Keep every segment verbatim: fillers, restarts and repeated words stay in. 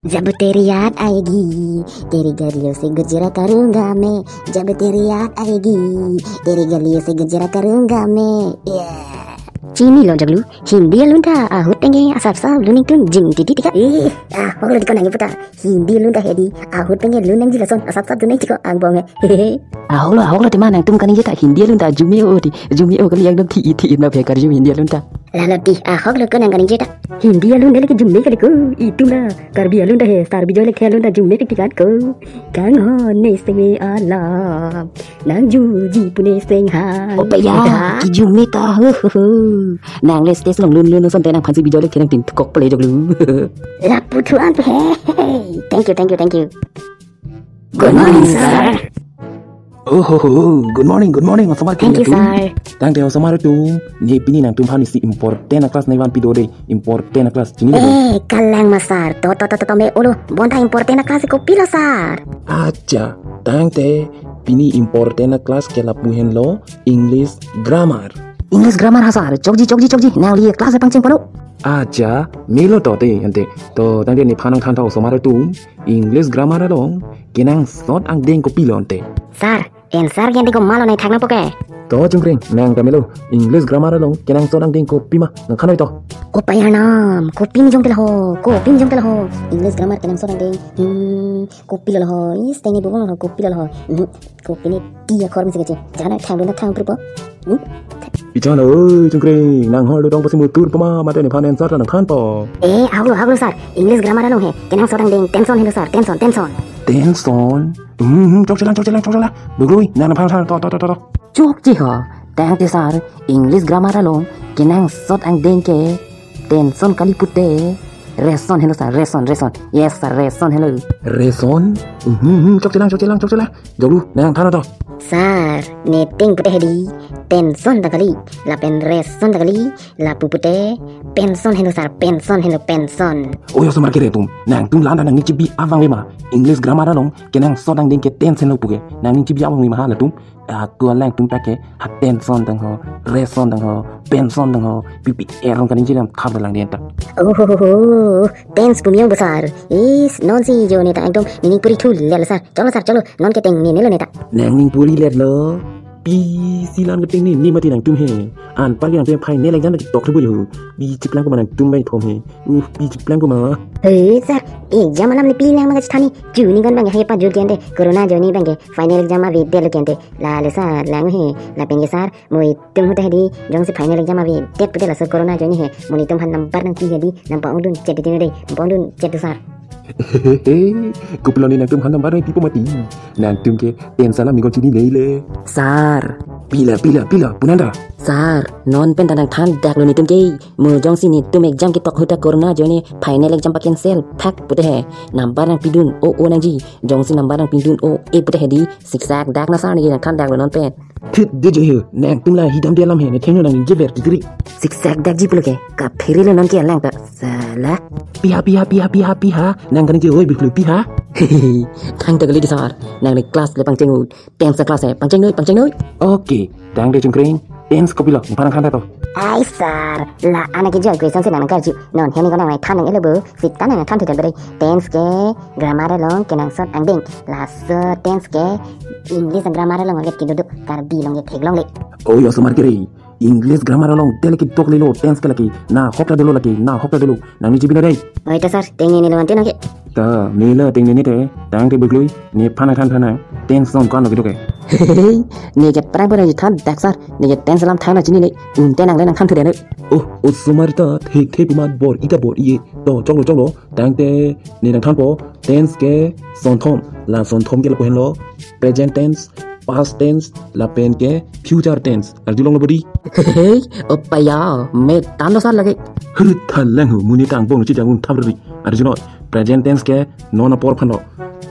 जब तेरी याद आएगी, तेरी गलियों से गुजरा करूंगा मैं। जब तेरी याद आएगी, तेरी गलियों से गुजरा करूंगा मैं। Yeah. Chinilo joklo, Hindi alun ta ahut penke asapsap lun nangtum jim titi tika. Eh, ahok lo tiko nang puta. Hindi alun ta hedi, ahut penke lun nangji lason asapsap lun nang tiko angbong he. Ahok lo, ahok lo tema nangtum kaningje ta Hindi alun ta arjume-o ti, arjume-o kali, ekdom thi-i thi-i na bhekar arjume Hindi alun ta. Lalo ti, ahok lo ko nang kaningje ta. Hindi alun dele ke arjume kali ko, itum la Karbi alun ta he, Sar Bijoy Lekthe alun ta arjume pik pikan ko. Kanghon ne seme alam, nangjuji pu ne senghang. Opa ya, Da. Arjume ta, hu, hu, hu. Nang le stage along lun lun asonte nangphansi Bijoy Lekthe nangtin thukok pale joklo. Lapu thu an he. Thank you, thank you, thank you. Good morning, sir. Oh ho ho, good morning, good morning, osomar. Thank you, sir. Tangte osomar atum, ne pini nangtumphan isi important a-class nangvanpi do de, important a-class, chinilo. Eh, kalang ma sir, to, to, to, to, to, me olo, bonta important a-class kopilo sir? Acha, tangte pini important a-class ke lapu henlo, English grammar. English grammar ha sir, chokji, chokji, chokji, nangli class pangcheng palo. Acha, melo to te, ante, to, tangte nephan nangthan tha osomar atum, English grammar along kenangsot angdeng kopilo ante? Sir, answer ke ante komatlo nangthak nangpo ke? To Chungkreng, nang ta melo, English grammar along kenangsot angdeng kopima, nangthan noi to. Kopai arnam, kopin jong tel ho, kopin jong tel ho. English grammar kenangsot angdeng, hmm, kopilo ho, is tengni bubong ho, kopilo ho. Hmm, kopine ti akhor misi keche. Jana thang dona thang trupo. Hmm? Ichana, oi, Chungkreng, nang hor dodong pasi mutur pama, mate nephan answer nangthan po. Eh, ahok lo, ahok lo, sir. English grammar along he kenangsot angdeng tension helo, sir. Tension, tension. Tension? Hmm, hmm, chokchelang, chokchelang, chokchelang. Bugui, nang nephan than, to, to, to, to, to. Chokche ho, tangte sir, English grammar along kenangsot angdeng ke tension kali pute, reason helo sir, reason, reason. Yes sir, reason helo. Reason? Hmm, hmm, chokchelang, chokchelang, chokchelang. Joklo, nangthan to. Sir, ne ting pute hedi, tension ta kali, lapen reason ta kali, lapu pute pension helo sir, pension helo, pension. Oi osomar kere atum, nangtum la-an ta nangning chibi abang ve ma? English grammar along kenangsot angdeng ke tense helo puke, nangning chibi abang ve ma ha latum? Ako alangtum ta ke ha tension tang ho, reason tang ho, pension tang ho, pipi erong kaningje lam khap lang den ta. Oh ho ho ho, tense pu me ong bo sir. Is, non si jo ne ta ekdom nening puri thu lelo sir. Choklo sir, choklo. Non ke tengnene lo ne ta. Nangning puri lelo. Pisi la-an ke tengnene mati nangtum he. Anpar ke nangtum final exam ke tok thu bo yo. Pi chiklang ko ma nangtum bai thom he. Uh, pi chiklang ko ma. He sir, exam alam ne pi lang ma kachethani. Juni kon bang he pa jur kente. Corona ajoine bang ke final exam avedet lo kente. Lale sir, lang he. Lapen ke sir, mo itum ahut ta hedi, jongsi final exam avedet pute laso corona ajoine he, mo netum aphan number nangpi hedi, nangpa-ongdun chet titi no de, nangpa-ongdun chet do sir. Kopilo ne nangtum aphan number nangpipo mati? Nangtum ke tense alam ne kon chinine le. Sir. Pila, pila, pila, pu nang ta. Sir, non pen ta nangthan dak lo netum ke, mo jongsi netum exam ketok ahut ta corona ajoine final exam pa cancel phak pute he, number nangpidun o-o nangji. Jongsi number nangpidun o-e pute hedi, siksak dak na sir, ne ke nangthan dak lo non pen. Thit de je he, nangtum la hidam de alam he, ne thengno nangji ver titiri. Siksak dakji pulo ke, kaphere lo non ke alang ta, sala. Piha, piha, piha, piha, piha, nang kaningje oi biklu piha. Thang ta kali di sir, nang ne class le pangcheng-o, tense class he, pangcheng noi, pangcheng noi. Okay, tangte Chungkreng, tense kopilo, nephan nangthan to. Ai sir, la-an ke jo question si nang karju, non he ne ko nangthan nang elo bo, sita nangthan thu ta bere, tense ke grammar along kenangsot angdeng. Laso tense ke English grammar along le kedo do, Karbi along ke theklongle. Oi osomar kere, English grammar along dele ketok lelo, tense ke lake, nahok ta dolo lake, nahok ta dolo. Nangning chibi no dei. Oi ta sir, tengnene lo ante nang ke. Ta, mela tengnene te, tangte bugui, nephan nangthan than nang, tense non ko-anlo kedo ke. Ne ke prang pura than dak sir, ne ke tense alam thang nang chinine, unte nang le nangthan thu dene. Oh, osomar ta, thek thek pu ma bor-i ta bor-i e. To, choklo, choklo. Tangte ne nangthanpo, tense ke sonthom, la sonthom ke lapu henlo, present tense, past tense, lapen ke future tense. Arjulonglo bo di. Hey, opa ya, me tando sar lage. Hur thalang ho, mo ne ta angbong chijang un thamri. Arjulo, present tense ke non apor aphanlo,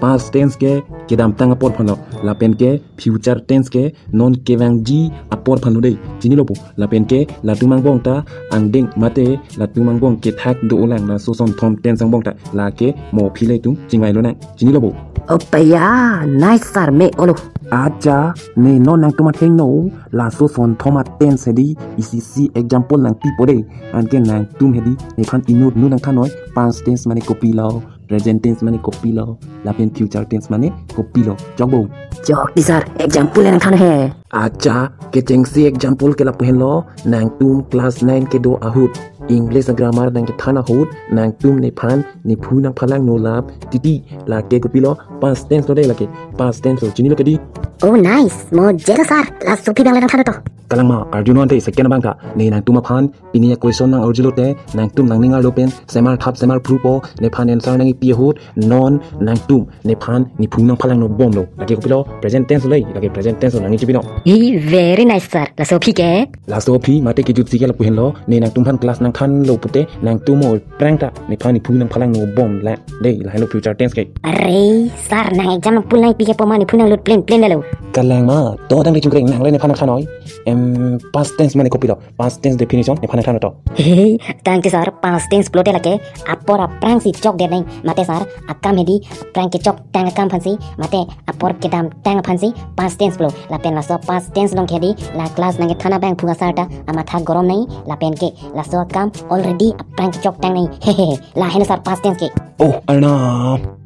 past tense ke kedamtang apor aphanlo, lapen ke future tense ke non kevangji apor aphanlo dei. Chinilo pu. Lapen ke latum angbong ta angdeng mate latum angbong kethak do-olang laso sonthom tense angbong ta, lake mo phile tum chingvailo nang. Chinilo pu. Opa ya, nice sir, me olo. Acha, ne non nangtum athengno, laso sonthom a-tense hedi, isi isi example nangpipo dei. Anke nangtum hedi, nephan inut nu nangthan noi, past tense mane kopilo, Present tense mane kopilo, lapen future tense mane kopilo. Chokbo. Chok ti sir, example nangthan he. Acha, kechengsi example ke lapu henlo, nangtum class nine kedo ahut, English grammar nangkethan ahut, nangtum nephan nephu nangphalangno lap titi, lake kopilo, past tense lo dei lake, past tense lo, chinilo kedi. Oh nice, mo jelo sir, laso aphi abang le nangthan to. Kalang ma, arjunon te second abang tha, ne nangtum aphan pini a-question nang-arjulote, nangtum nangning arlo pen semar thap semar phrupo, nephan answer nangkipi ahut, non nangtum nephan nephu nangphalangno bomlo. Lake kopilo, present tense lo, lake present tense lo, nangji pino. Hi, very nice sir. Laso aphi ke? Laso aphi mate kejutsi ke lapu henlo, ne nangtum aphan class nangthanlo pute, nangtum mo aphrang ta nephan nephu nangphalangno bomlo dei, lahenlo future tense ke. Are sir, nang exam nangpul nangpi ke poma nephu nanglut pleng pleng lo. Kalang ma, to dang dei chungkreng, nang le nephan nangthan noi. Em, past tense mane kopilo, past tense definition nephan nangthan to. He, tangte sir, past tense pulote lake apor aphrangsi chokdet nangji, mate sir, akam hedi aphrang kechoktang akam aphansi, mate apor kedamtang aphansi past tense pulo. Lapen laso past tense along ke hedi, la class nangkethan abangphu a-sir ta amatha gorom nangji, lapen ke laso akam already aphrang kechoktang nangji. Hehe, lahenlo sir past tense ke. Oh, Arnam.